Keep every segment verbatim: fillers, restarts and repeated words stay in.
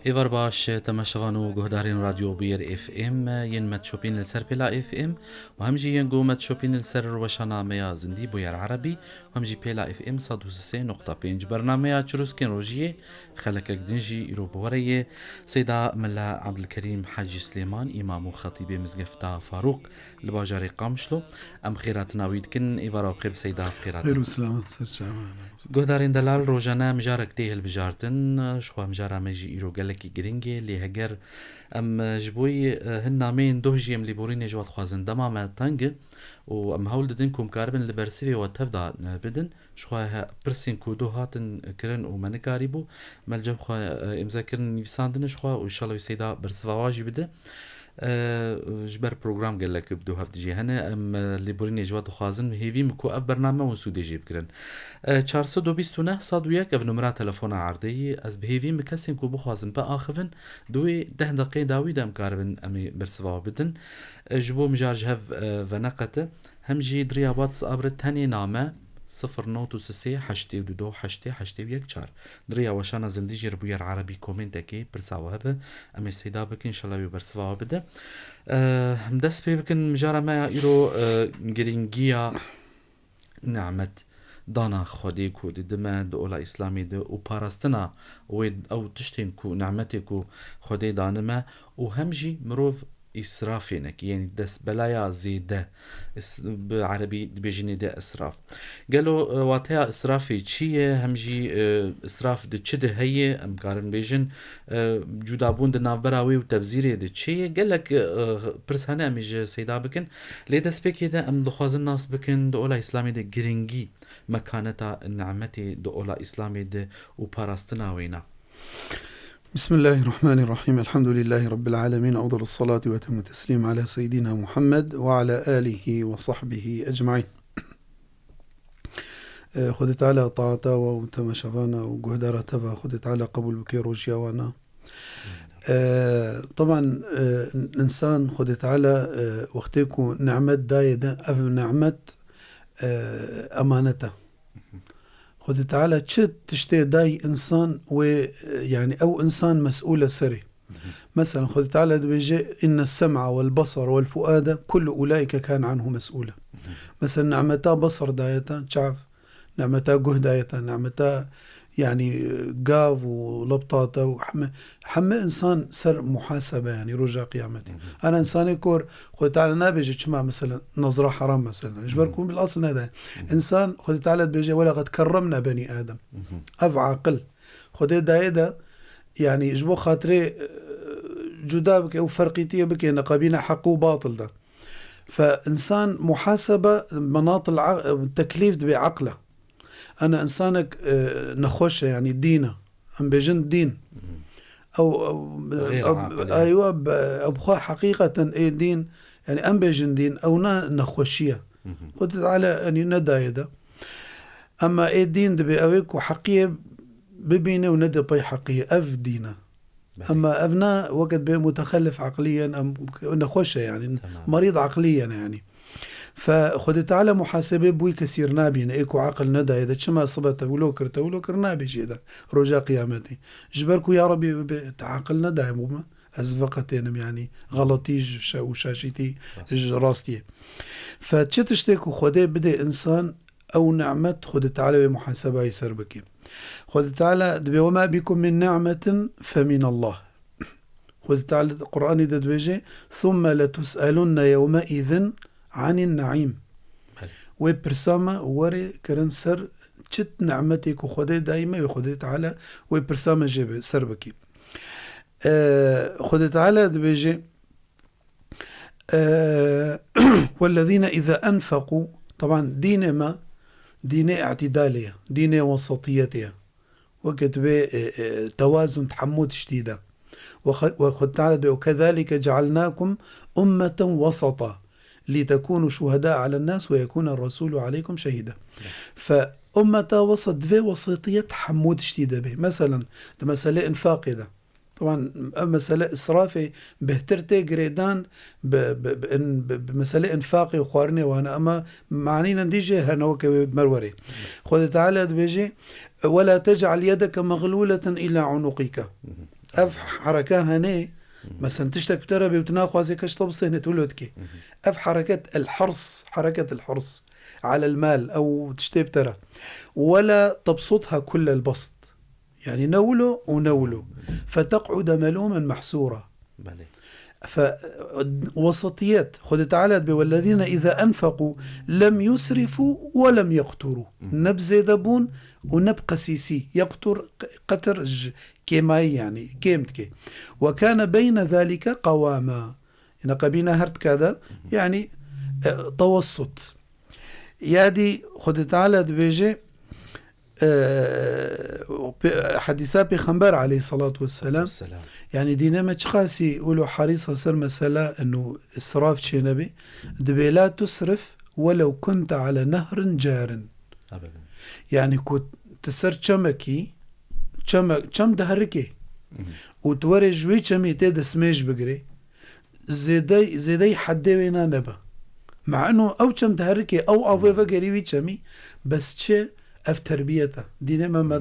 Êvar baş, temaşevan û guhdarên Radyo Bûyer F M, yên me dişopîn li ser pêla F M û hem jî yên ku me dişopîn li ser weşana me ya zindî Bûyer Erebî û hem jî pêla F M sed û sê nokta pênc. Bernameya Çirûskên Rojiyê xelekek din jî îro bi we re ye. Seyda Mela Ebdilkerîm Hecî Silêman, îmam û xetîbê Mizgefta Farûq li bajarê Qamişlo. Em xêratina wî dikin, êvara bi xêr bi Seyda, bi xêratin. Xêr û selamet ser çava. Guhdarên delal, rojane mijarek tê hilbijartin, ji xwe mijara me jî îro gelekî giring e, lê heger em, e, ji bo yî, e, hin nameyên doh jî em lêborînê ji we dixwazin. Dema me teng e û em hewl didin ku em karibin li bersivê we tev de, e, bidin. Ji xwe he-, pirsên ku doh hatin kirin û me nikarîbû, me li cem xwe, e, îmze kirin, nivîsandine ji xwe û înşallah wî Seyda bersiva wa jî bide. E, ji ber program gelek bi doh hev dijî hene, em, e, lêborînê ji we dixwazin. Hêvî min ku ev bername hûn sûdê jê bikirin. E, çar sed û bîst û neh sed û yek ev numera telefona erdê ye. Ez bi hêvî min kesên ku bixwazin biaxivin, di wê deh deqeyê dawî de em karibin em ê bersiva we bidin. E, ji bo mijar ji hev, e, veneqete, hem jî di riya WhatsApp re tenê name sifir nod û sê heştê û du heştê heştê û yek çar. Di riya weşana zindî jî re Bûyer Erebî komentekê pirsa we hebe, em ê Seyda bikin, înşallah wî bersiva we bide. E, em dest pê bikin, mijara me ya îro, e, girîngiya nimet dana Xwedê ku didime di ola Îslamê de û parastina wê, ew tiştên ku, nimetê ku Xwedê danime û hem jî mirov îsrafê neke, yanî destbelaya zêde, is-, bi erebî dibêjinê de israf. Gelo, e, wateya israfê çi ye? Hem jî, e, israf di çi de heye? Em karin bêjin, e, cudabûn di navbera wê û tebzîrê de çi ye? Gelek, e, pirs hene em ê ji Seyda bikin. Lê destpêkê de em dixwazin nas bikin di ola Îslamê de giringî, mekaneta nimetê di ola Îslamê de û parastina wêna. بسم الله الرحمن الرحيم. الحمد لله رب العالمين. أفضل الصلاة وأتم التسليم على سيدنا محمد وعلى آله وصحبه أجمعين. Ee, Xwedê Teala taata we û temaşevana û guhdara te ve Xwedê Teala qebûl bike, rojiya wana. Ee, teban, ee, însan Xwedê Teala, ee, wextê ku nimet dayê de, ev nimet, ee, emanet e. Xwedê Teala çi tiştê day însan wê, ee, yanî ew însan mesûl e serê. Mesela Xwedê Teala dibêje, "Inne sem'a vel basara vel fuade kullu ulaike kane anhu mes'ula." Mesela nimeta basar daye te, çav, nimeta guh daye te, nimeta, yanî, gav û lebta te û heme, heme însan ser muhasebe, yanî roja qiyametê. Ana însanê kor Xwedê Teala nabêje çima mesela nazra heram mesela. Ji ber ku bil asl ne de. Însan Xwedê Teala dibêje, "Wela qed kerremna beni Adem." Ev aqil. Xwedê daye de, yanî ji bo xatirê, e, cuda bike û ferqîtiyê bike neqabîna heq û batil de. Fe însan muhasebe, menatil a-, teklîf dibe eqle. Ana însanek, e, nexweş e, yanî dîn e. Em bêjin dîn. Ew, ew, Xêr ew, aqil e. Aywa, be-, ew bi xwe heqîqeten ê dîn, yanî em bêjin dîn, ew ne nexweşî ye. Xwedê Teala, yanî nedaye de. Ema ê dîn dibe ew ê ku heqiyê bibîne û nede pey heqiyê. Ev dîn e. Belê. Ema ev ne weke dibe mutexelif eqliyen, em nexweş e yanî. Tamam. Merîd eqliyen yanî. Fe Xwedê Teala muhasebê bi wî kesî re nabîne, ê ku aqil nedaye de, çima sibe te wilo kir, te wilo kir nabê jê de roja qiyametê. Ji ber ku ya Rebî bibe, te aqil nedaye bû me, ez veqetênim yanî, xeletî ji şe-, û şaşîtî Rast. Ji rastiyê. Fe çi tiştê ku Xwedê bidê însan, ew nimet Xwedê Teala wê muhasebayê ser bike. Xwedê Teala dibê, "Ve ma bikum min ni'metin fe min Allah." Xwedê Teala di Qur'anê de dibêje, "Thumme letus'elunne yewmeizin anin na'îm." Belê. Wê pirsa me were kirin ser çi nimetê ku Xwedê dayî me, wê Xwedê Teala wê pirsa me jê bi-, ser bikî. Ee, Xwedê Teala dibêje, Ee, "Wellezîne îza enfekû", teban dînê me, dînê îtîdalê ye, dînê wesatiyetê ye. Weke tu bê, e, e, tewazun di hemû tiştî de. We xwe-, we Xwedê Teala dibê, "Kezalike cealnakum ummeten wesata, lîtekûnû şuhedâ alen nas ve yekûne resûlû aleykum şehîda." Fe ummeta wesat divê wesatiyet di hemû tiştî de bê. Meselen, di meselê infaqê de. Teban ev mesele israfê bêhtir tê girêdan bi, bi, bi, in, bi, bi mesele infaqê û xwarinê wan e, ema manî ne dî jê hene weke wê merwerê. Xwedê Teala dibêje, "Wela tec'al yedeke mexlûleten îla unûqîke." Ev hereka hene, mesela tiştek bi te re bê û tu naxwazê kes te bistêne, tu wilo dikê. Ev hereket el-hirs, hereket el-hirs alel mal, ew tiştê bi te re. Wela tebsutha kullel bast. Yani ne wilo û ne wilo. Feteq'ude melûmen mehsûra. Belê. Fe, wesatiyet, Xwedê Teala dibê, "Wellezîne îza enfeqû lem yusrifû we lem yeqturû." Ne bi zêdebûn û ne bi qesîsî. Yeqtur, qetir ji kêmayî, yani kêm dike. "Ve kâne beyne zalike qewama." Yine qebîna her tika de, yani, e, tewessut. Yadî Xwedê Teala dibêje, e, pe-, hedîsa Pêxember aleyhissalatu vesselam, Selam. Yani dîne me çiqasî wilo herîsa ser mesela eno israf çênebe, dibê la tusrif welew kunte ala nehrin carin. Ebeden. Yani ku tu ser çemekî, çeme-, çem diherike û tu were ji wê çemê tê destmêj bigirê, zêdey, zêdey heddê wêna nebe. Me'no ew çem diherike, ew avê vegerî wî çemî, bes çi ev terbiyet e. Dînê me me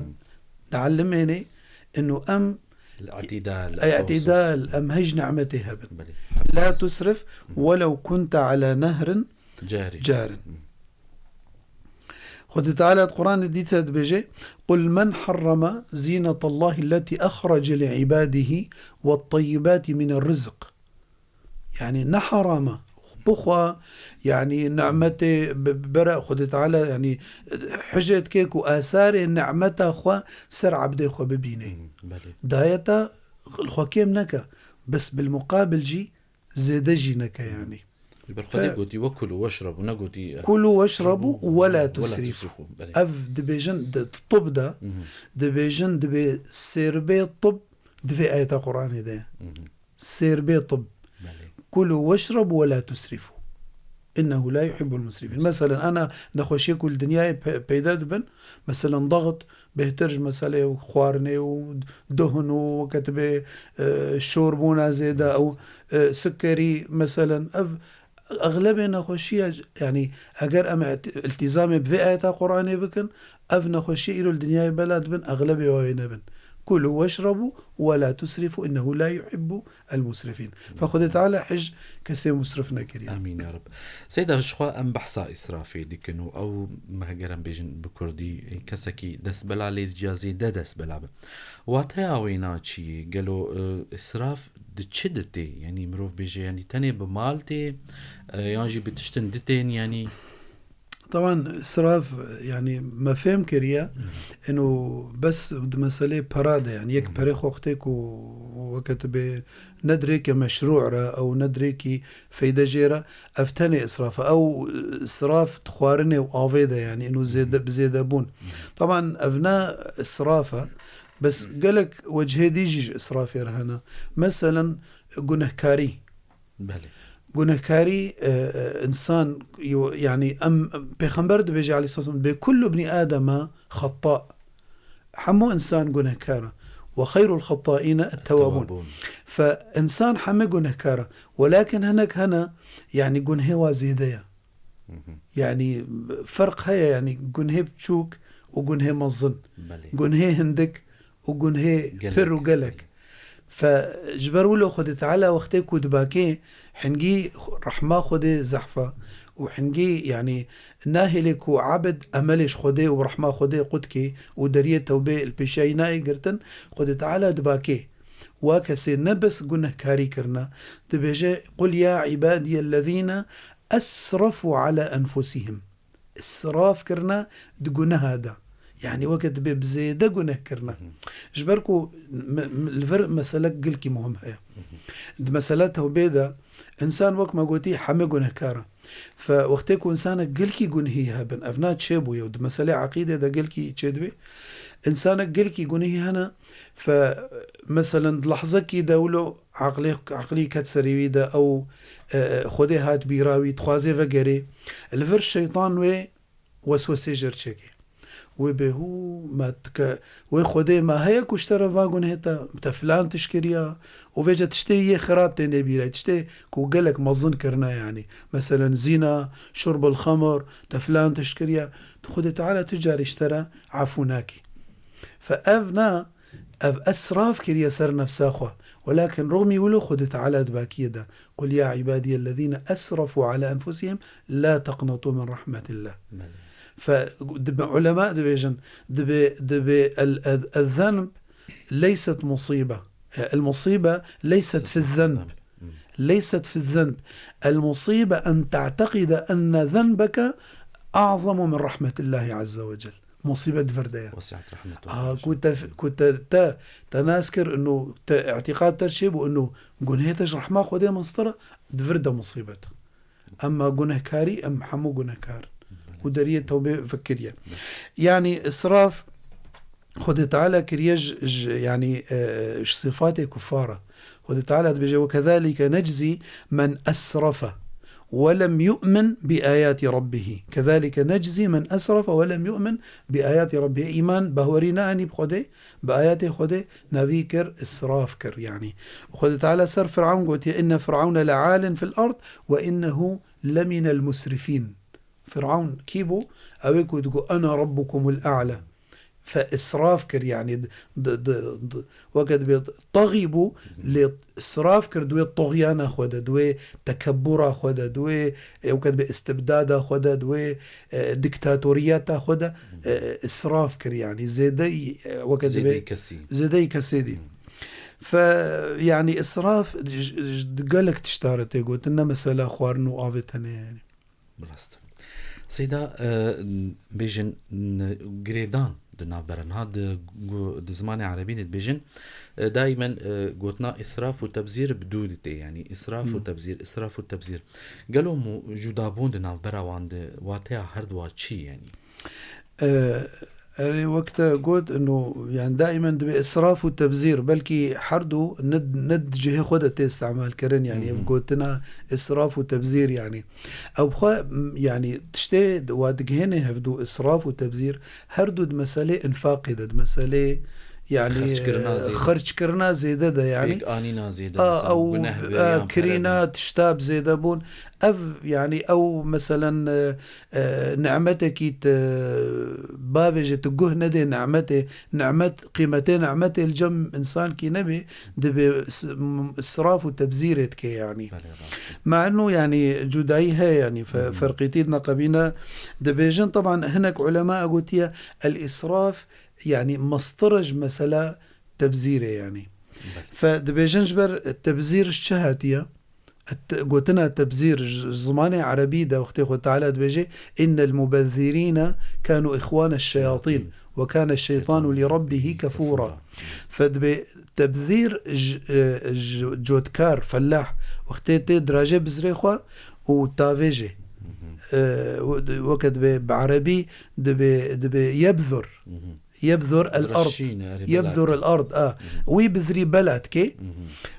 diellimênê inu em El-i'tidal, el-tewessul. I'tidal, em hej nimetê hebin. Belê. La tusrif welew kunte ala nehrin Cari. Carin. Xwedê Teala di Qur'anê dî de dibêje, "Qul men harrama zînetallahi lletî ehrece li îbadihi we tteyyibatî mine rizq." Yani ne harama. Bixwe, yani nimetê bi-, bere Xwedê Teala, yani hije dike ku asarê nimeta xwe ser ebdê xwe bibîne. Hmm, belê. Dayeta li xwe kêm neke. Bes bil muqabil jî zêde jî neke yani. Li ber Xwedê Fe- gotî, "Ve kulu weşrebu", negotî, eh, "Kulu weşrebu ve la tusrifu." Belê. Ev dibêjin di tib de, Mhm. dibêjin dibê sêrbê tib di vê ayeta Qur'anê de ye. Mhm. Sêrbê tib. Belê. "Kulu weşrebu ve la tusrifu. İnnehu la yuhibbul musrifin." Mesela, ana nexweşiyê ku li dinyayê pe-, peyda dibin, mesela, daxit, bêhtir ji meseleyê xwarinê û duhn û weke tu bê, e, şorbûna zêde Rast. ew, e, sikerî, meselen, ev exlebê nexweşiya, yani, eger em ît-, îltîzamê bi vê ayeta Qur'anê bikin, ev nexweşiyê îro li dinyayê bela dibin, exlebê wê nebin. "Kulu weşrebu ve la tusrifu innehu la yuhibbu el-musrifîn." Fe Xwedê Teala hij kesê musrif nekiriye. Amîn ya Reb. Seyda, ji xwe em behsa îsrafê dikin û ew, me heger em bêjin bi kurdî, kesekî destbela lê ya zêde destbela be. Wateya wê na çi ye? Gelo, e, îsraf di çi de tê? Yanî mirov bêje, yanî tenê bi mal tê, e, yan jî bi tiştin di tên, yanî? Taban, israf, yani, me fêm kiriye, eno bes di meselê pera de, yani, yek perê xwe wextê ku weke tu bê ne dirêke meşrû re, ew ne dirêkî feyde jê re, ev tenê israf e. Ew israf di xwarinê û avê de, yani, eno zêde, bi zêdebûn. Taban, ev ne israf e, bes gelek wecihê dî jî ji israfê re hene. Meselen, gunehkarî. Belê. Gunehkarî, e, e, însan, yo-, yani em, Pêxember dibêje aleyhisselam, "Bê kullu bnî Ademe xetta." Hemû însan gunehkar e. "Ve xeyrul xettaîne ettewabûn." Tewabûn. Fe însan heme gunehkar e. Welakin hinek hene, yani gunhê wa zêde ye. Hı hı. Yani ferq heye, yani gunhê biçûk û gunhê mezin. Belê. Gunhê hindik û gunhê Gelek. pir û gelek. Fe ji ber wilo Xwedê Teala wextê ku dibakê hingî rehma Xwedê zehf e û hingî, yani, nahêlê ku abid emelê ji Xwedê û rehma Xwedê qutkê û deriyê tewbê li pêşiyayî nayê girtin, Xwedê Teala dibakê. Wa kesê ne bes gunehkarî kirine, dibêje, "Qul ya ibadiyellezîne esrefû ala enfusihim." Israf kirine di guneha de. Yani weke dibê bi zêde guneh kirine. Hı hı. Ji ber ku me, me, li vir meselek gilkî muhim heye. Hı hı. Di mesela tewbê de însan, wek me gotî, heme gunehkar e. Fe wextê ku însanek gilkî gunhî hebin, ev na çêbûye û di meselê eqîdê de gilkî çêdibê. Însanek gilkî gunhî hene, fe meselen di lehzekî de wilo Eqlê, eqlî ket serê wî de, ew, e, e, Xwedê hat bîra wî, dixwazê vegerê. Li vir şeytan wê weswesê jê re çêkê. Wê bê hû, me dike, wê Xwedê me heye ku ji te re va gunhê te, te filan tişt kiriya, û vêca tiştê yê xirab têne bîra, tiştê ku gelek mezin kirine, yani. Meselen, zîna, şurbul xemr, te filan tişt kiriya. Xwedê Teala tu carî ji te re efû nakî. Fe ev na, Ev esraf kiriye ser nefsa xwe. Welakin rûmî wilo Xwedê Teala di bakiyê de, "Qul ya ibadiyellezîne esrafû ala enfusihim la teqnetû min rahmetillah." Belê. Fe, dibe, ulema dibêjin, dibe, dibe el, el, el-zenb leyset musîbe. E, el-musîbe leyset fi-zenb. Leyset fi-zenb. El-musîbe en te'teqide enne zenbeke a'zamu min rahmetillahi azze ve cel. Musîbet vir de ye. Wesi'et rahmetuhu. Ah, ku te, ku te, te, te nas kir inu te îtîqad te çê bû inu gunehê te ji rehma Xwedê mestir e, di vir de musîbet e. Emma gunehkarî, em hemû gunehkar in. Ku deriyê tewbê vekiriye. Yani israf, Xwedê Teala kiriye ji, ji, yani, e, ji sifatê kufara. Xwedê Teala dibêje, "Ve kezalike neczî men esrafe ve lem yu'min bi ayati rabbihi." Kezalike neczî men esrafe ve lem yu'min bi ayati rabbihi. Îman, bahwerî neanî bi Xwedê, bi ayatê Xwedê, navî kir, israf kir, yani. Xwedê Teala ser Fir'awn gotiye, "Inne Fir'awne le'alin fil ard ve innehu leminel musrifîn." Fir'awn kî bû? Ew ê ku digo, "Ena rabbukumul a'la." Fe israf kir, yani, d-, d-, d-, d-, weke dibê taxî bû, lê israf kir di wê tuxyana xwe de, di wê tekebura xwe de, di wê, e, weke dibê istibdada xwe de, di wê, e, diktatoriyeta xwe de, e, israf kir, yani, zêdeyî, e, weke dibê Zêdeyî kesî. Zêdeyî kesê dî. Fe, yani, israf, j-, j-, gelek tişta re tê gotin, ne mesela xwarin û avê tenê, yani. Bi rast. Seyda, e, bêjin, n-, girêdan di navbera niha di gu-, di zimanê erebî de dibêjin, e, daîmen, e, gotina israf û tebzîr bi dû dite, yani israf û Hmm. tebzîr, israf û tebzîr. Gelo mu-, cudabûn di navbera wan de wateya her dua çi yani? E, erê wek te got, ino, yani daîmen dibe israf û tebzîr, belkî her du ne, ne di cihê xwe de tê îstemal kirin, yani Hı hı. ev gotina israf û tebzîr, yani. Ew xwe, m, yani, tiştê wa digihêne hevdu israf û tebzîr, her du di meselê infaqê de, di meselê, yani, Xerçkirina e, zêde. xerçkirina zêde de, yani. Pêk anîna zêde, A, mesela, ew, guneh e, vê yan kirîna pere de. Tişta bi zêde bûn. Ev, yani, ew, meselen, e, e, nimetekî te bavêje, tu guh nedê nimetê, nimet, qîmetê nimetê li cem însankî nebê, dibe is-, m-, israf û tebzîrê dike, yani. Belê, rast. Ma eno, yani, cudayî heye, yani, fe-, Hı hı. ferqîtî di neqebîne dibêjin. Teban hinek ulema gotiye, el-israf, yani, mestir e ji mesela tebzîrê, yani. Belê. Fe dibêjin ji ber tebzîr ji çi hatiye? Et-, gotina tebzîr ji, ji zimanê erebî de wextê Xwedê Teala dibêje, "Innel mubezzirîne kanu îxwaneş şeyatîn ve kane şeytanu lî rabbihî kefûra." Fe dibê tebzîr ji, e, ji cotkar, fellah, wextê tê dirajê bizrê xwe û tavêjê. E, we-, weke dibê bi erebî dibê, dibê yebzur. Yebzur el ard. Dirşîne, erê, Yebzur bela el ard, a. Wî bizrî bela dikê.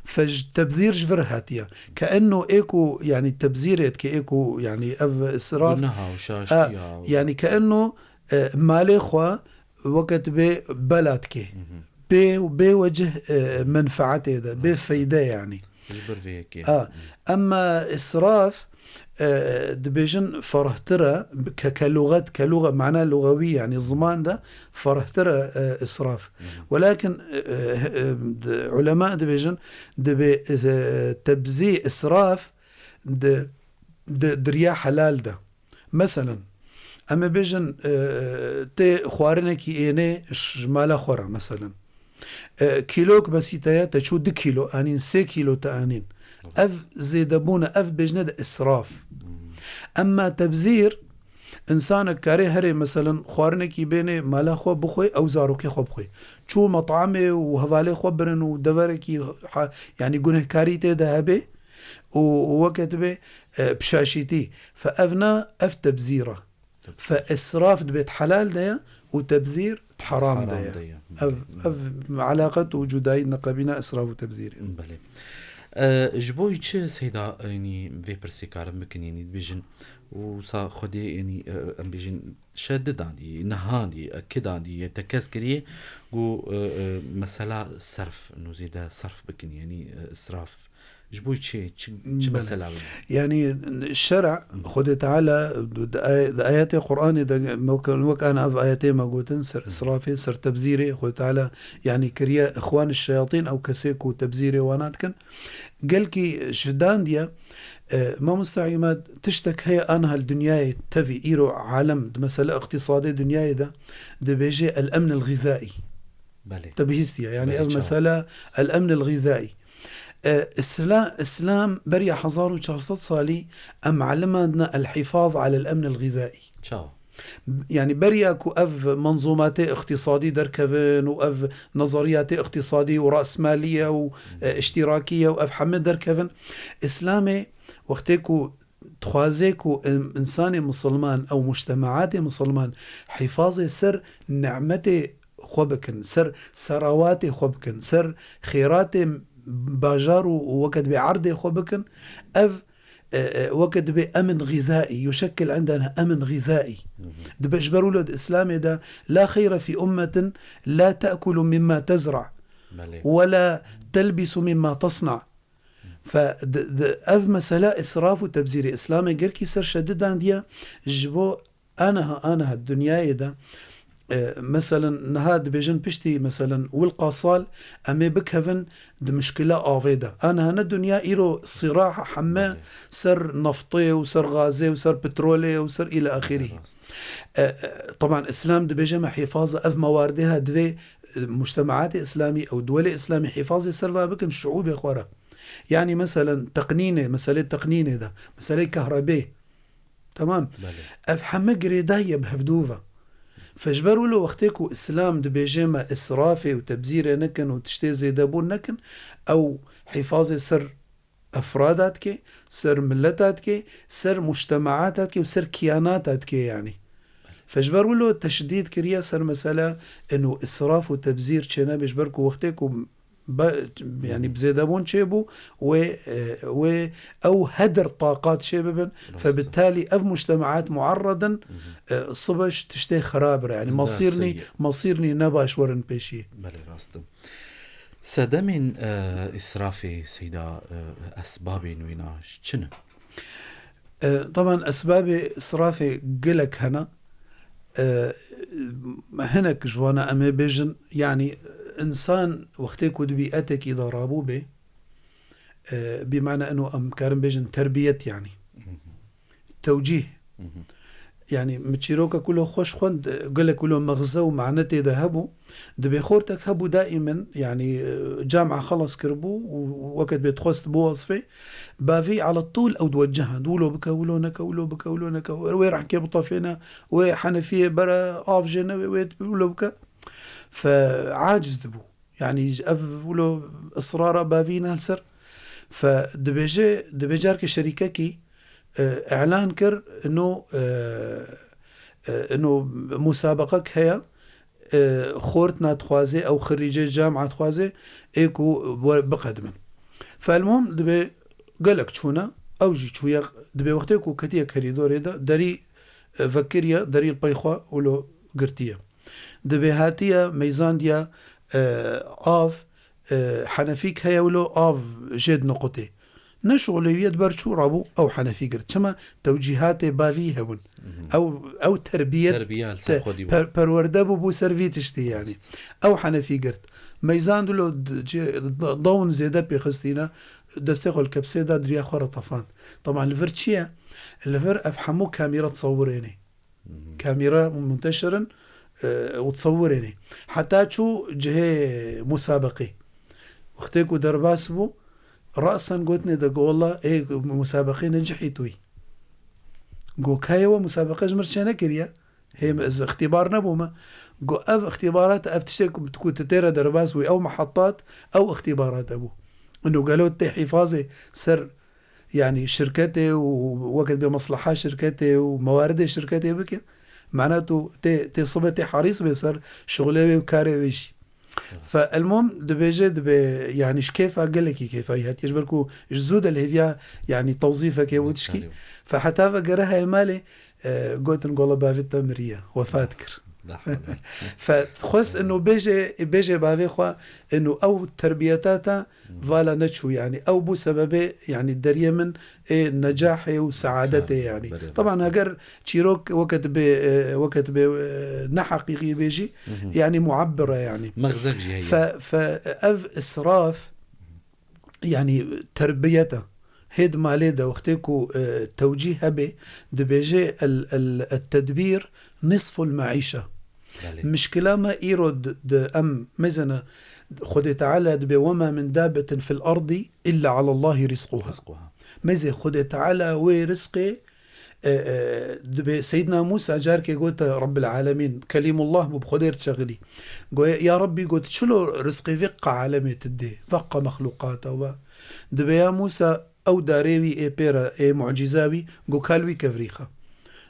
Fe ji tebzîr ji vir hatiye. Ke enno ê ku, yani, tebzîrê dikê, ê ku, yani, ev israf. Guneha û şaştiya A, û yani, ke enno, e, malê xwe weke dibê bela dikê. Bê, bê wecih, e, menfaetê de, bê feyde, yani. Ji ber vê yekê. A, emma israf, e, dibêjin ferhtir e, ke, ke luxet, ke luxe, mana luxewî, yani ziman de ferhtir e, e, israf. Hı hı. Welakin, e, e, e, di-, ulema dibêjin, dibê, e, tebzî, israf di, di, di riya helal de. Meselen, em ê bêjin, e, tê xwarinekî ênê ji mala xwe re, meselen. E, kîlok besî te ye, te çû du kîlo anîn, sê kîlo te anîn. Ev zêdebûn e, ev bêjne de israf. Emma tebzîr, însanek karê herê, meselen, xwarinekî bênê mala xwe bixwe, ew zarokê xwe bixwe. Çû metamê û hevalê xwe birin û deverekî ha-, yani gunehkarî tê de hebe û, û weke dibe, e, pişaşîtî. Fe ev na, ev tebzîr e. Fe israf dibe di helal de ye û tebzîr di heram de ye. Heram de ye. Ev, ev elaqet û cudayî neqebîna israf û tebzîrê. Belê. E, ji bo çi Seyda, yanî vê pirsê karin bikin, yanî dibêjin, wisa Xwedê, yanî, e, em bêjin, şedidandî, nihandî, ekidandî, yê tekez kiriye, ku, e, e, mesela serf, nû zêde serf bikin, yanî, e, israf, Ji bo çi, çi, çi Belê. mesela bû? Yani şer'a, Xwedê Teala di, di ay-, di ayetê Qur'anê de, wek, wek ana ev ayetê me gotin, ser israfê, ser tebzîrê, Xwedê Teala yani kiriye ixwan şeyatîn, ew kesê ku tebzîrê wana dikin. Gelkî ji dan diye, e, mamosta Îmad, tiştek heye aniha li dinyayê tevî, îro alem, di mesele iqtîsadê dinyayê de, dibêje el-emn el-xizaî. Belê. Te bihîstiye, yani Belê, ev çawa. mesela el-emn el-xizaî. E, Îsla-, Îslam beriya hezar û çar sed salî em elimandine el-hifaz alel emn el-xizaî. Çawa? Yani beriya ku ev menzûmatê iqtîsadî derkevin û ev nezeriyatê iqtîsadî û rasmaliye û, e, iştirakiye û ev heme derkevin, Îslamê wextê ku dixwaze ku in-, insanê misilman ew mujtemaatê misilman hifazê ser nimetê xwe bikin, ser serawatê xwe bikin, ser xêratê bajar û, û weke dibê erdê xwe bikin, ev, e, e, weke dibê emin xizaî, yuşekkil indena emin xizaî. Dibe ji ber wilo di Îslamê de, "La xeyre fî ummetin la te'kulu mimma tezra Belê. we la telbisu mimma tasna." Fe di, di, ev mesela israf û tebzîrê Îslamê gelkî ser şedidandiye ji bo Aniha, aniha dinyayê de, e, meselen, niha dibêjin piştî, meselen, wilqa sal em ê bikevin di mişkila avê de. Aniha ne dinya îro sîraha heme Belê. ser neftê û ser gazê û ser petrolê û ser île axirî. Rast. E, e, teban Îslam dibêje me hîfaza ev mewardê ha divê, e, mujtemaatê Îslamî ew dewlê Îslamî hîfazê ser va bikin şiûbê xwe re. Yani meselen teqnînê, meselê teqnînê de, meselê kahrebê, Tamam. Belê. Ev heme girêdayî ye bi hevdû ve. Fe ji ber wilo wextê ku Îslam dibêje me israfê û tebzîrê nekin û tiştê zêdebûn nekin, ew hîfazê ser efrada dike, ser mileta dike, ser mujtemaata dike û ser kiyanata dike yani. Fe ji ber wilo teşdîd kiriye ser mesela ino israf û tebzîr çênebe ji ber ku wextê ku Be-, yani bi zêdebûn çêbû, wê, e, wê ew hedr taqat çê bibin. Rast. Fe bi talî ev mujtemaat muarred in, e, sibe ji tiştê xirab re. Yani Enda masîrnî, seyî. masîrnî ne baş werin pêşî. Belê, rast e. Sedemên, e, israfê Seyda, e, esbabên wîna çi ne? E, teban esbabê israfê gelek hene. E, hinek ji wana em ê bêjin, yani, insan wextê ku di bîetekî de rabû bê, e, bi mana eno em karin bêjin terbiyet, yani. Tewcîh. Yani, min çîroka kulo xweş xwend, gelek kulo mexze û mane tê de hebû. Dibê xortek hebû daimen, yani, e, camia xelas kiribû û weke dibê dixwest biwesfê. Bavî ala tûl ew diweciha, wilo bike, wilo neke, wilo bike, wilo neke, wê rehkê bitefêne, wê henefiyê bere, av jê nebe, wê wilo bike. Fe aciz dibû. Yani ev wilo israra bavî ne li ser. Fe dibêje, dibê carke şerîkekî, e, îlan kir, ino, e, e, ino musabeqek heye, e, xortina dixwaze, ew xirîcê camia dixwaze, ê ku we-, biqedimin. Felmûm dibê gelek çûne, ew jî çûye, dibê wextê ku ketiye kerîdorê de, derî, e, vekiriye, derî li pey xwe wilo girtiye. Dibê hatiye, meyzandiye, e, av, e, henefîk heye wilo av jê diniqutê. Ne şixulêviye di ber çû rabû ew henefî girt. Çima tewcîhatê bavî hebûn. Mhm. Ew, ew terbiyet Terbiya li ser te-, xwedî bû. per-, perwerde bû, bû ser vî tiştî yani. Rast. Ew henefî girt. Meyzand wilo d-, cê-, d-, dawin zêde pê xistîne, destê xwe li kepsê da diriya xwe re tefand. Teban li vir çi ye? Li vir ev hemû kamîra tesewirênê. Mhm. Kamîra munteşir in, e, û tesewirênê. Heta çû cihê musabeqê. Wextê ku derbas bû, rasen gotinê de, go, "Walla, ê, musabeqê necihî tûyî." Go, "Kayê we musabeqe ji mir çênekiriye? Hê min ez îxtîbar nebûme." Go, "Ev îxtîbarat, ev tiştê ku, ku tu tê re derbas bûyî, ew mehetat, ew îxtîbarat hebû." Ino gelo tê hîfazê ser Yani şirketê û weke dibê mesleha şirketê û mewaridê şirketê bike, mana tu tê, tê sibe tê herîs bê ser şixulê wê û karê wê jî. Fe elmom dibêje dibê, yani ji kêfa gelekî kêfa wî hatiye, ji ber ku ji zû de li hêviya, yani tewzîfekê bû tişkî. Belê. Fe heta ve gere heye malê, e, gotin gola bavê te miriye, wefat kir. Fe xwest inu bêje, bêje bavê xwe inu ew terbiyeta te vala neçû, yani ew bû sebebê, yani deriyê min ê necahê û saadetê yani. Taban heger çîrok weke dibê, e, weke dibê, e, ne heqîqî bêjî, yani muabbir e yani. Mexzek jî heye. Fe, fe ev israf, yani terbiyet e. Hê di malê de wextê ku, e, tewcîh hebe, dibêje el, el, el tedbîr nisful meîşe. Belê. Mişkila me îro di, di em mezene Xwedê Teala dibê: "Wema min dabetin fil ardî illa alallahî rizquha." Rizquha. Mezê Xwedê Teala wê rizqê, e, e, dibê Seyyidina Musa carkê gote Rabbil Alemîn, Kelîmullah bû, bi Xwedê re dişexilî. Goye, ya Rabbî, got, çilo rizqê vê qa alemê tu dê, veqa mexlûqata we? Dibê ya Musa, ew darê wî ê pê re, ê mucîza wî, go kal wî kevirî xe.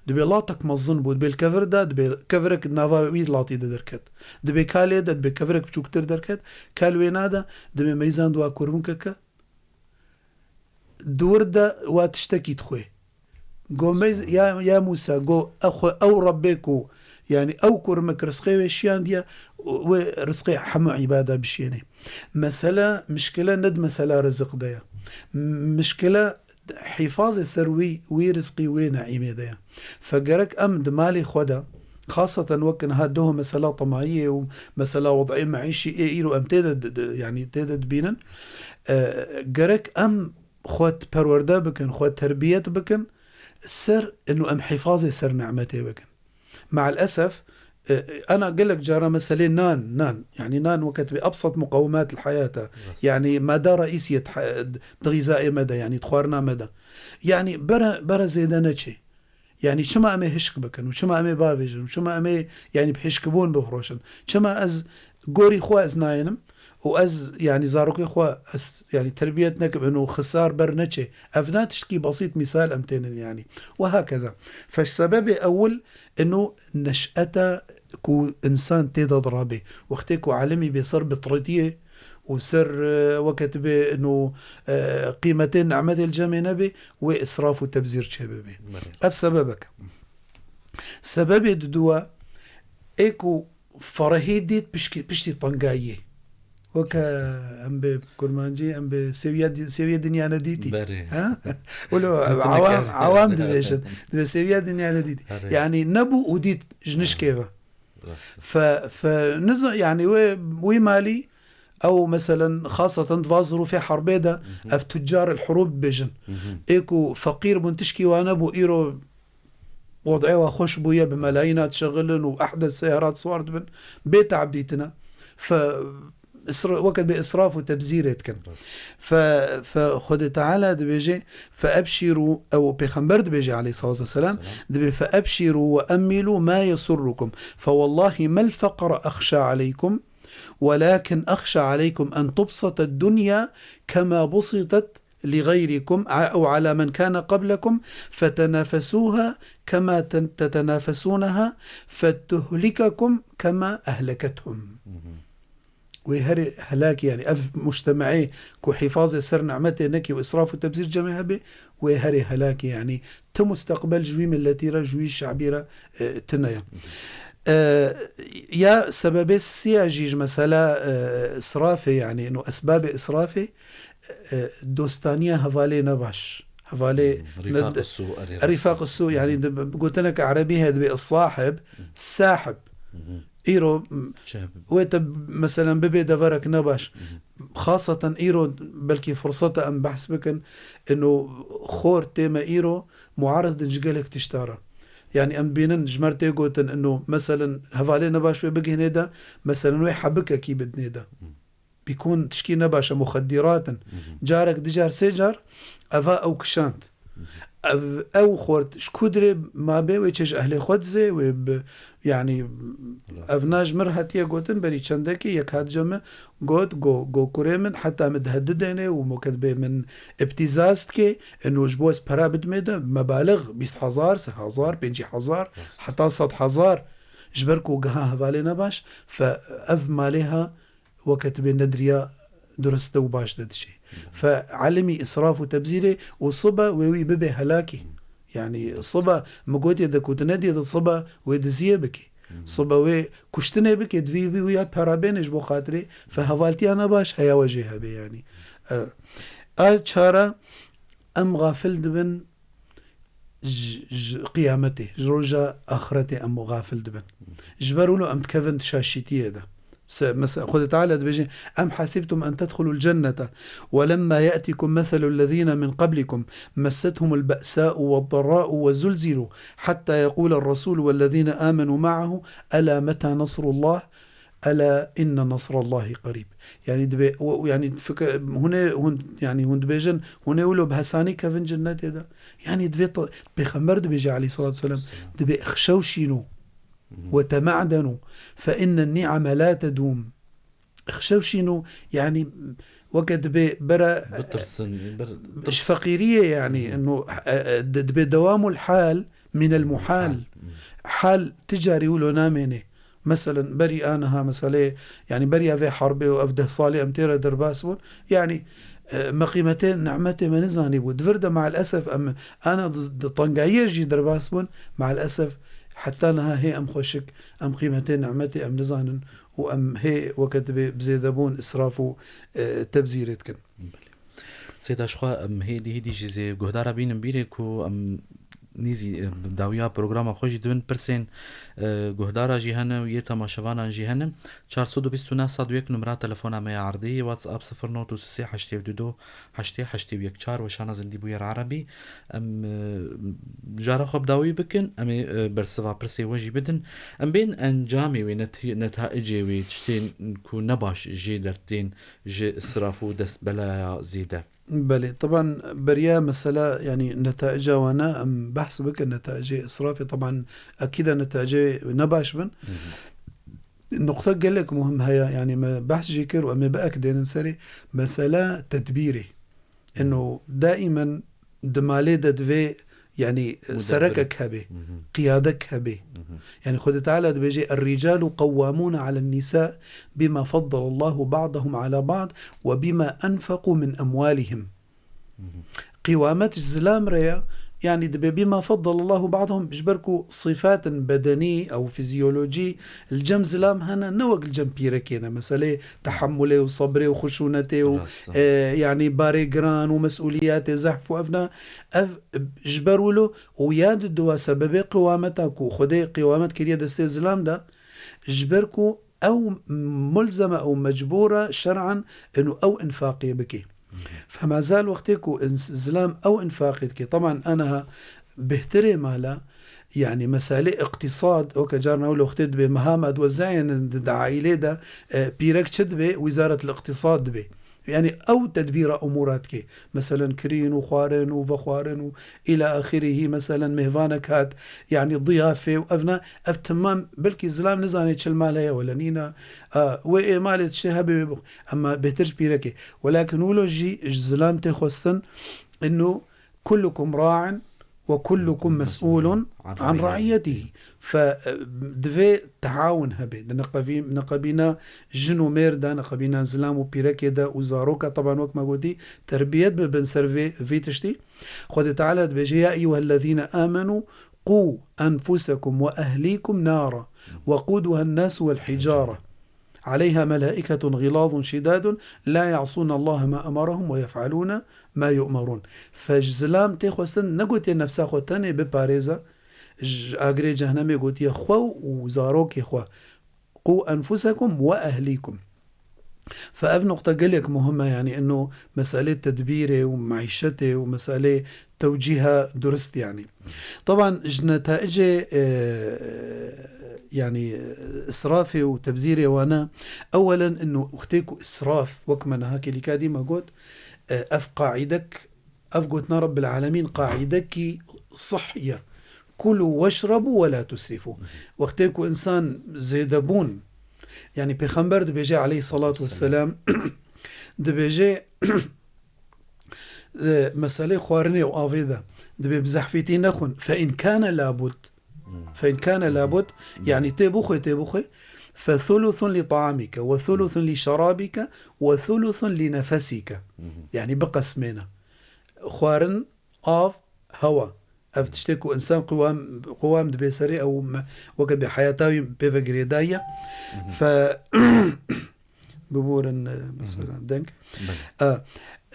Dibê latek mezin bû, dibê li kevir de, dibê kevirek nava wî latî de derket. Dibê kalê de, dibê kevirek biçûktir derket, kal wê nade, dibê meyzand wa kurminkeke, di wir de wa tiştekî dixwê. Go meyz-, ya, ya Musa, go, ew xwe, ew Rebbê ku, yani ew kurmik rizqê wê şiyandiye, wê rizqê hemû îbada bişiyênê. Mesele, mişkile ne di mesela riziq de ye. M-, mişkile hîfazê ser wî, wî rizqî, wê neîmê de ye. Fe gerek em di malê xwe de, xaseten wek niha doh mesela temayiyê û mesela wed'ê meîşî ê îro em tê de di, di, yani tê de dibînin, e, gerek em xwe perwerde bikin, xwe terbiyet bikin, ser inu em hîfazê ser nimetê bikin. Me'el esef, e, ana gelek cara meselê nan, nan, yani nan weke dibê ebsat muqewimat l-heyata. Rast. Yani mada reîsiyet he-, di xîzayê me de, yani di xwarina me de. Yani bere, bere zêde neçê. Yani çima em ê hişk bikin û çima em ê bavêjin û çima em ê, yani bi hişkbûn bifroşin? Çima ez gorî xwe ez nayênim û ez, yani zarokê xwe ez, yani terbiyet nekim, inu xisar ber neçê? Ev na tiştkî besît mîsal em tênin yani. Ve hakeza. Fe sebebê ewil inu neş'eta ku însan tê de dirabê. Wextê ku alimî bê ser bitritiyê û ser, e, weke dibê inu, e, qîmetê nimetê li cemê nebê, wê israf û tebzîr çêbibê. Belê. Ev sebebek e. Sebebê diduwa, ê ku ferehî dît pişkî-, piştî tengayiyê. Weke em bi kurmancî, em bi seviya di-, seviye dinya nedîtî. Berê. Ha? Wilo Dîtine awam, kar. Awam dibêjin. Dibe seviya dinya nedîtî. Berê. Yani nebû û dît ji nişkê ve. Rast. Fe, fe niza-, yani wê, wî malî, ew meselen xaseten di va zirûfê herbê de, ev tucar el hurûb bibêjin. Ê ku feqîr bûn, tişkî wan nebû, îro wed'ê wa xweş bûye, bi melayîna dişexilin û ehdes seyarat siwar dibin, bê te'b dîtine. Fe isra-, weke bê israf û tebzîrê dikin. Rast. Fe, fe Xwedê Teala dibêje, "Fe ebşîrû", ew pêxember dibêje aleyhissalatu vesselam, dibê, "Fe ebşîrû ve emmilû ma yesurrukum. Fe wallahi mel feqra exşa aleykum, welakin exşa aleykum en tubsata dunya kema busitat li gayrikum a-, ew ala men kana qablakum, fetenafesuha kema ten-, tetenafesunaha, fetuhlikakum kema ehlekethum." Wê herê helakî, yani ev mujtema'ê ku hîfazê ser nimetê nekî û israf û tebzîr cemê hebe, wê herê helakî, yani ti musteqbel ji wî milletî re, ji wî şabî re, e, tine ye. E, ya sebebê siya jî ji mesela, e, israfê, yani ino esbabê israfê, e, dostaniya hevalê nebaş. Hevalê Hmm, ne-, rifaq su, erê rifaq su, yani di, gotinek erebî heye dibê sahib, sahib. Îro, m-, Çe- wê te, meselen, bibê deverek nebaş. Xaseten îro belkî firseta em behs bikin, ino xort tê me îro muarid in ji gelek tişta re. Yani em bînin, ji me re tê gotin, ino, meselen, hevalê nebaş wê bigihînê de, meselen, wê hebikekî bidinê de. Bîkon tişkî nebaş e, muxeddirat in. Carek, dicar, sê car, eva ew kişand. Ev, ew xort ji ku dirê mabe, wê çê ji ehlê xwe dizê, wê bi, yani, Rast. Ev na ji mir hatiye gotin, berî çendekî yek hat cem min got, go, go kurê min, heta min deh didêne û moket bê min îbtîzaz dike, ino ji bo ez pera bidimê de, mebalix bîst hezar, sih hezar, pêncî hezar, Rast. heta sed hezar, ji ber ku giha hevalê nebaş, fe ev malê ha, weke tu bê nediriya duriste û baş de dişê. Fe elimî israf û tebzîrê û sibe wê wî bibe helakî. Yani sibe mi gotiye de ku tu nediyê de sibe wê diziyê bikî. Sibe wê kuştinê bike, divî wî ya pera bêne ji bo xatirê, fe hevaltiya ne baş heya we jê hebe, yanî. E, a çara, em xafil dibin ji, ji qiyametê, ji roja axiretê em xafil dibin. Ji ber wilo em dikevin di şaşîtiyê de. Se-, mesela Xwedê Teala dibêje, "Em hasibtum en tedxulul cennete ve lemma ye'tikum meselul lezine min qablikum messethumul be'sa'u ve darra'u ve zulzilu hatta yequlel rasulü vellezine amenu ma'ahu ela meta nasrullah ela inne nasrallahi qarîb." Yani dibê, o, yani fikir, hûn ê, hûn, yani hûn dibêjin, hûn ê wilo bi hesanî kevin cennetê de. Yani divê ta-, Pêxember dibêje aleyhissalatu vesselam, dibê ixşew şîno. Ve tema'denu, fe innen ni'ame la tedûm. Xşewşîn û, yanî, weke dibê bera Bitirsin, bir ji tirs. Feqîriyê, yanî, Hı hı. ino, e, e, di-, dibê dewamul hal minel muhal. Muhal. Hı. Hal ti carî wilo namêne. Meselen, berî aniha meseleyê, yanî, beriya vê herbê û ev deh salê em tê re derbas bûn. Yanî, e, me qîmetê nimetê me nizanî bû. Di vir de, mael esef, em ana di, di tengayiyê jî derbas bûn. Mael esef, heta niha hê em xweşik, em qîmetê nimetê em nizanin û em hê weke dibê bi zêdebûn, israf û, e, tebzîrê dikin. Belê. Seyda, ji xwe em hêdî hêdî jî zê guhdara bînin bîrê ku em nîzî, e, dawiya programa xwe jî dibin pirsên, e, guhdara jî hene û yê temaşevanan jî hene. Çar sed û bîst û neh sed û yek numera telefona me ya erdî, WhatsApp sifir not û sê heştê û du heştê heştê û yek çar, weşana zindî bûyer erebî. Em, e, jara xwe bi dawî bikin, em ê, e, bersiva pirsê we jî bidin. Em bên encamê wê, net-, netaicê wê, tiştên ku ne baş jê dertên ji israf û destbelaya zêde. Belê, teban beriya mesela, yanî netaica wana em behs bikin, netaicê israfê, teban ekîda netaicê ne baş bin. Hı hı. Nuqta gelek muhim heye, yanî me behs jê kir û em ê bi ek dênin serê, mesela tedbîrê. Ino daimen di malê de divê, yanî, Mudebbir. Serekek hebe, Hı hı. Qiyadek hebe. Hı hı. Yanî Xwedê Teala dibêje, "Er-ricalu qewwamûne alen nîsa bima feddelallahu ba'dahum ala ba'd ve bima enfeqû min emwalihim." Hı hı. Qiwamet ji zilam re ye, yanî dibê bima feddelallahu ba'dahum, ji ber ku sifatin bedenî ew fizyolojî li cem zilam hene, ne wek li cem pîrekê ne. Meselê tehemulê û sebrê û xuşûnetê û, Rast e. E, yanî barê giran û mesûliyetê zehf û evna, ev ji ber wilo û ya di duwa sebebê qiwameta ku Xwedê qiwamet kiriye destê zilam de, ji ber ku ew mulzeme û mecbûr e şer'an inu ew infaqê bike. Femazal wextê ku ins-, zilam ew infaqê dike, teban aniha bêhtirê mala, yanî meselê iqtîsad, weke carna wilo wextê dibê meha me diwezayên di, di aîlê de, e, pîrek çi dibê? Wizaret l-iqtîsad dibê. Yanî ew tedbîra umûra dike. Meselen kirîn û xwarin û vexwarin û îla axirîhî, meselen mêhvanek hat, yanî diyafê û evna, ev timam belkî zilam nizanê çil mal heye wele nîna, a, wê ê malê tiştê hebe wê bix-, Ema bêhtir ji pîrekê. Welakin wilo jî ji zilam tê xwestin, inu kullukum ra'in ve kullukum mes'ulun an ra'iyetihi. Fe, e, divê teawun hebe. Di neqevî-, neqebîna jin û mêr de, neqebîna zilam û pîrekê de û zaroka, teban wek me gotî, terbiyet bibin ser vê, vê tiştî. Xwedê Teala dibêje, "Ya eyyuhellezîne amenû qû enfusekum ve ehlîkum nara ve qûduhen nasu vel hicare. Aleyha melaiketun ğilazun şidadun la ya'sûne Allahe ma emarahum ve yef'alûne ma yu'merûn." Fe ji zilam tê xwestin, negotiye nefsa xwe tenê biparêze, ji agirê cehnemê gotiye xwe û zarokê xwe. Qû enfusekum ve ehlîkum. Fe ev nuqta gelek muhim e, yanî ino meselê tedbîrê û meîşetê û meselê tewcîha durist, yanî. Teban ji netaicê, e, yanî, israfê û tebzîrê wane, ewelen ino wextê ku israf, wek me niha kêlîka dî me got, e, ev qaîdek, ev gotina Rabbil Alemîn qaîdekî sihî ye. Kulû weşrebû ve la tusrifû. Wextê ku insan zêdebûn, yanî Pêxember dibêje aleyhissalatu vesselam, dibêje, e, meselê xwarinê û avê de, dibê bi zehfîtî nexwin. Fe in kâne labud. Fe in kâne labud, yanî tê bixwe, tê bixwe. Fe thuluthun li ta'amike, ve thuluthun li şerabike, ve thuluthun li nefesike. Yanî biqesmêne. Xwarin, av, hewa. Ev tiştê ku insan qewam, qewam dibe serê ew me, weke bê heyata wî pê ve girêdayî ye. Fe, biborin, e, mesela deng. E,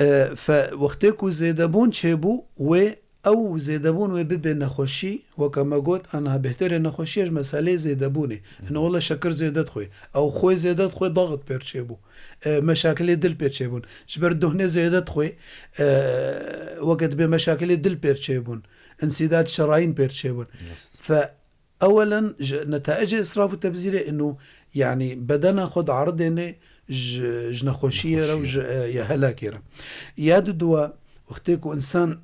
e, fe, wextê ku zêdebûn çêbû, wê ew zêdebûn wê bibe nexweşî, weke me got, aniha bêhterê nexweşiyê ji meseleyê zêdebûnê. Ina wele şekir zêde dixwe. Ew xwê zêde dixwe, daxit pêr çêbû. E, meşakilê dil pêr çêbûn. Ji ber duhnê zêde dixwe, e, weke dibê meşakilê dil pêr çêbûn. Însîdad şerayîn pêr çêbûn. Rast. Fe ewelen ji netaicê israf û tebzîrê inu, yanî bedena xwe diaridêne ji, ji nexweşiyê re û ji, e, ya helakê re. Ya diduwa, wextê ku insan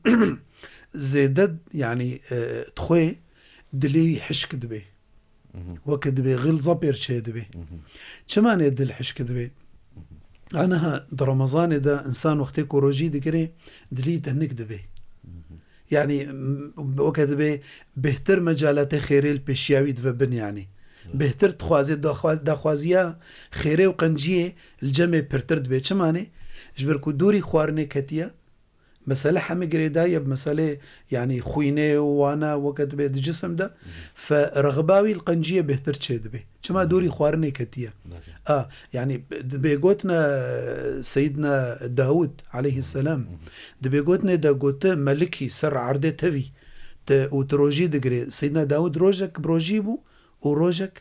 zêde, yanî, e, dixwe, dilê wî hişk dibe. Weke dibê xilza pêr çê dibe. Çima nê dil hişk dibe? Aniha di Remezanê de insan wextê ku rojî digire, dilî tenik dibe. Yanî, m-, weke dibê bêhtir mecalatê xêrê li pêşiya wî dibe bin, yanî. Bêhtir dixwaze daxwa-, daxwaziya xêrê û qenciyê li cemê pirtir dibe. Çima nê? Ji ber ku dûrî xwarinê ketiye, mesele hemî girêdayî ye bi meselê, yanî xwînê û wana weke dibê di cisim de, fe rexba wî li qenciyê bêhtir çê dibe. Çima dûrî xwarinê ketiye. A, yanî dibê gotine Seyidna Dawud aleyhisselam, dibê gotine de gote melikî ser erdê tevî, te, û tu rojî digirê. Seyidna Dawud rojek bi rojî bû û rojek,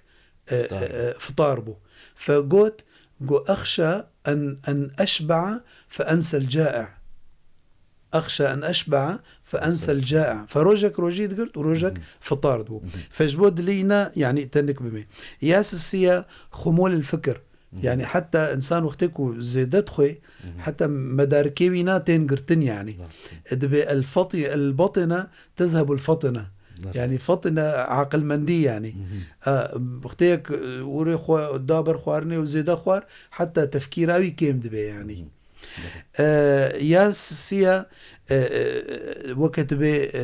e, e, e, fitar bû. Fe got, got, "Exşa en, en eşbe'a fe ensel ca'i." "Exşa en eşbe'a fe ensel ca'i." Fe rojek rojî digirt û rojek fitar dibû. Fe ji bo dilê îna, yanî tenik bime. Ya sisiya xumul el fikir. Yanî heta insan wextê ku zêde dixwe, heta medarikê wî na tên girtin yanî. Rast e. Dibê el fati-, el batina tezhebul fatina. Rast. Yanî fatina aqilmendî yanî. A, wextê yek, e, urê xwe da ber xwarinê û zêde xwar, heta tefkîra wî kêm dibe yanî. E, ya sisiya, e, e, weke dibê, e,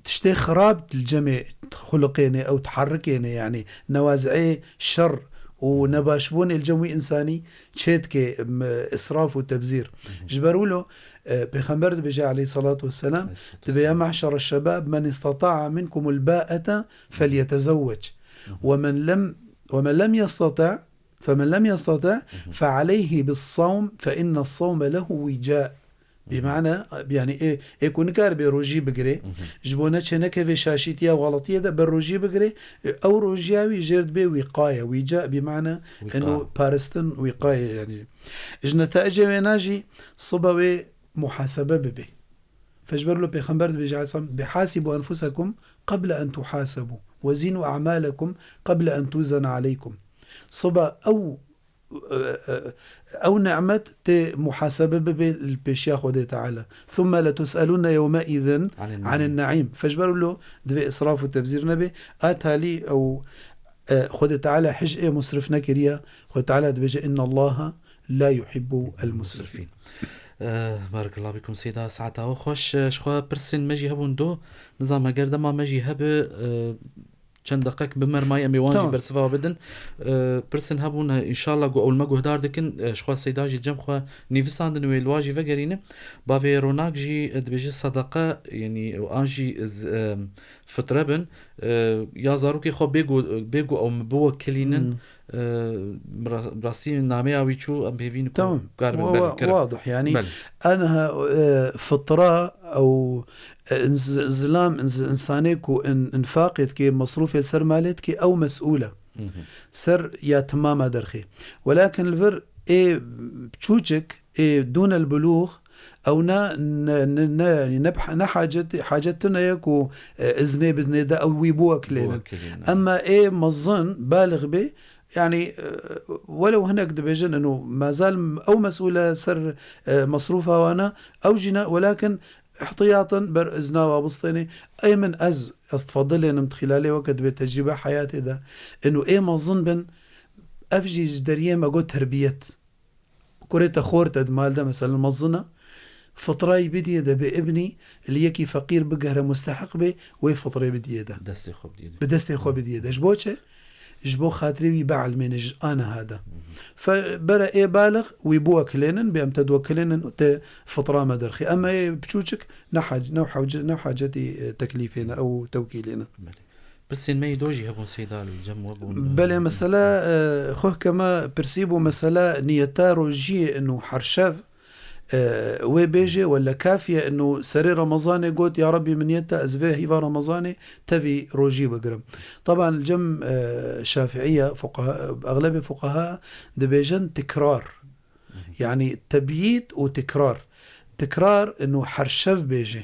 tiştê xirab li cemê xuluqêne ew diherikêne, yanî newazi'ê şer û nebaşbûnê li cem wî insanî çê dike, m-, israf û tebzîr. Ji ber wilo, e, Pêxember dibêje aleyhissalatu vesselam, dibê, "Ya me'şere şebab, men istata'a minkumul ba'ete felyetezewwec. Ve men lem, ve men lem yestata', femen lem yestati' fealeyhi bis-savm fe innes-savme lehu wica." Bi mana, yanî ê, ê ku nikaribe rojî bigire, ji bo neçê nekeve şaşîtiya û xeletiyê de ber rojî bigire, ew rojiya wî jêr dibe wîqaye, wîca, bi mana, eno paristin wîqaye, yanî. Ji netaicê wêna jî sibe wê muhasebe bibe. Fe ji ber lo Pêxember dibêje aleyhisselam, "Bihasibu enfusekum qable en tuhasebu, ve zinu a'malekum qable en tuzene aleykum." Sibe ew, e, e, ew nimet tê muhasebe bibe li pêşiya Xwedê Teala. "Thumme letus'elunne yewmeizin anin naim." Fe ji ber lo divê israf û tebzîr nebe. A talî ew, e, Xwedê Teala hij ê musrif nekiriye. Xwedê Teala dibêje, "Innallaha la yuhibbu el-musrifin." Eh, barekallah bikum seyda, saeta we xweş. Eh, ji xwe pirsên me jî hebûn do. Nizam eger dema me jî hebe, eh, çend deqek bi me re mayî em ê wan jî bersiva bidin. Eh, pirsên hebûn, eh, înşallah ku ew li me guhdar dikin, eh, ji xwe seyda jî cem xwe nivîsandin wê li wa jî vegerîne. Bavê Ronak jî, eh, dibêje sedeqe, yanî an jî z-, eh, fitre bin, eh, ya zarokê xwe bê ku, bê ku ew min biwekilînin, Hmm. eh, bi ra-, bi rastî nameya wî çû, em hêvîn ku Tamam. bikaribin Wa-, berin wa-, kirin. Wadih, yanî Belê. Aniha, eh, fitra ew, eh, ins-, zilam ins-, insanê ku in-, infaqê dike, mesrûfê li ser malê dike, ew mesûl e. Hı hı. Ser ya timama derxê. Welakin li vir ê çûçik, ê dûnel bulûx, ew ne, ne, ne, ne, yanî ne, ne hacet, hacet tune ye ku, e, iznê bidinê de ew wî biwekilênin. Biwekilênin, evet. Emma ê mezin, balix bê, yanî, e, welew hinek dibêjin, ino, mazal ew mesûl e ser, e, mesrûfa wana, ew jî ne, welakin ihtiyatan ber izna wa bistênê. Ê min ez, ez difedilênim di xîlalê weke dibê tecrîbe heyatê de, ino ê mezin bin, ev jî ji deriyê me got terbiyet. Kurê te xor te di mal de, mesela mezin e, fitrayî bidiyê de bi ibnî, li yekî feqîr bigere mustehiq bê, wê fitrê bidiyê de. Destê xwe bidiyê de. Bi destê xwe bidiyê de. Ji bo çi? Ji bo xatirê wî bielmêne ji aniha de. Fe bere ê balix wî biwekilênin, bê em te diwekilênin û te fitra me derxî. Ema ê piçûçik ne hac-, ne hewce-, ne hacetî, e, teklîfê ne ew tewkîlê ne. Belê. Pirsên me yê do jî hebûn seyda li cem we bûn. Belê, mesela, e, xwehke me pirsî bû, mesela niyeta rojiyê inu her şev, e, wê bêjê wele kafiye inu serê Remezanê got, ya Rebî min niyet da ez vê hîva Remezanê tevî rojî bigirim. Taban li cem, e, şafiiya, fuqaha, exlebê fuqaha dibêjin tikrar. Yanî tebyît û tikrar. Tikrar inu her şev bêjê.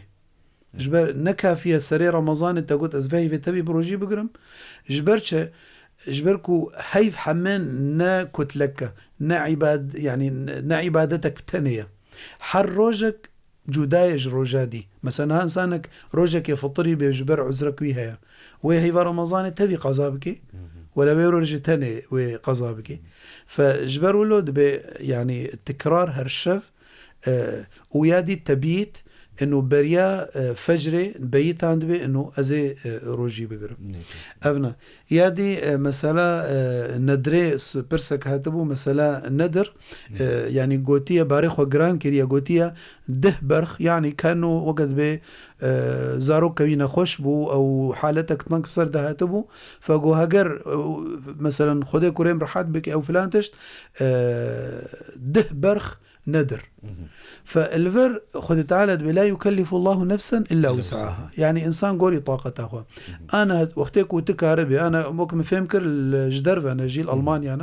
Ji ber ne kafiye serê Remezanê te got, ez vê heyvê tevî bi rojî bigirim. Ji ber çi? Ji ber ku heyv hemen ne kutlek e, ne îbad-, yanî ne îbadetek bi tenê ye. Her rojek cuda ye ji roja dî. Mesela niha insanek rojekê fitirî bê ji ber uzrek wî heye. Wê heyva Remezanê tevî qeza bikê. Wele wê rojê tenê wê qeza bikê. Fe ji ber wilo dibe, yanî tikrar her şev, e, û ya dî tebît, inu beriya, e, fecrê beyitan dibe, inu ez ê, e, rojî bigirim. Neyse. Ev ne. Ya dî, e, mesela, e, nedrê s-, pirsek hatibû, mesela nedir, e, yanî gotiye, barê xwe giran kiriye, gotiye dih berx, yanî keno weke dibê, e, zarok kevî nexweş bû, ew haletek teng bi ser de hatibû, fe go heger, e, meselen Xwedê kurêm rehat bike ew filan tişt, e, dih berx nedir. Fe li vir Xwedê Teala dibê, "La yukellifu Allahu nefsen illa wus'aha." Yanî insan gorî taqeta xwe. Ana wextê ku tu karibê, ana wek min fêm kir li, ji derve ne, jî li Almanya ne.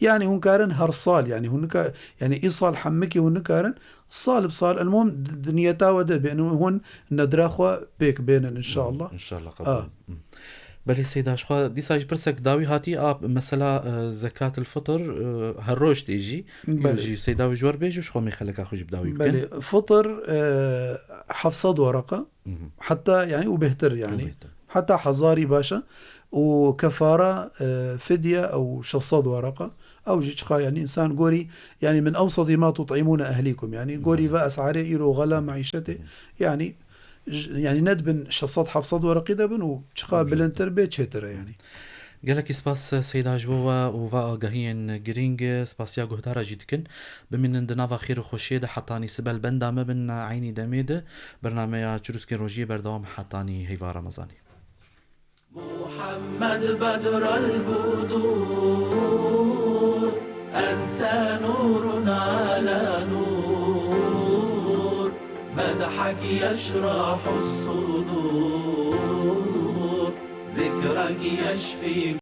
Yanî hûn karin her sal, yanî hûn nika, yanî îsal hemikî hûn nikarin, sal bi sal, elmuhim di, di niyeta we de bên û hûn nedra xwe pêk bênin inşallah. İnşallah. Ha. Qebûl. Belê seyda, ji xwe dîsa jî pirsek dawî hatî, a mesela, e, zekatil fitr, e, her roj tê jî. Belê. Jî seyda wî ji we re bêje, ji xwe mê xeleka xwe jî bi dawî bikin. Belê, fitr, e, heft sed wereqa, heta, yanî, û bêhtir, yanî. Û bêhtir. Heta hezarî baş e. Û kefara, e, fidye ew şeş sed wereqa. Ew jî çiqa, yanî, însan gorî, yanî, min ewsedî ma tut'imûne ehlîkum. Yanî, gorî ve esarê îro xela meîşetê. Yanî, j-, yanî nedibin şeş sed heft sed wereqî de bin û çiqa bilindtir bê çêtir e yanî. Gelekî spas seyda ji bo we û va agahiyên girîng, spasiya guhdara jî dikin. Bimînin di nava xêr û xweşiyê de hetanî sibe li benda me bin eynî demê de bernameya Çirûskên Rojiyê berdewam hetanî heyva Remezanê. محمد بدر البدور، أنت نور على نور، مدحك يشرح الصدور، ذكرك يشفي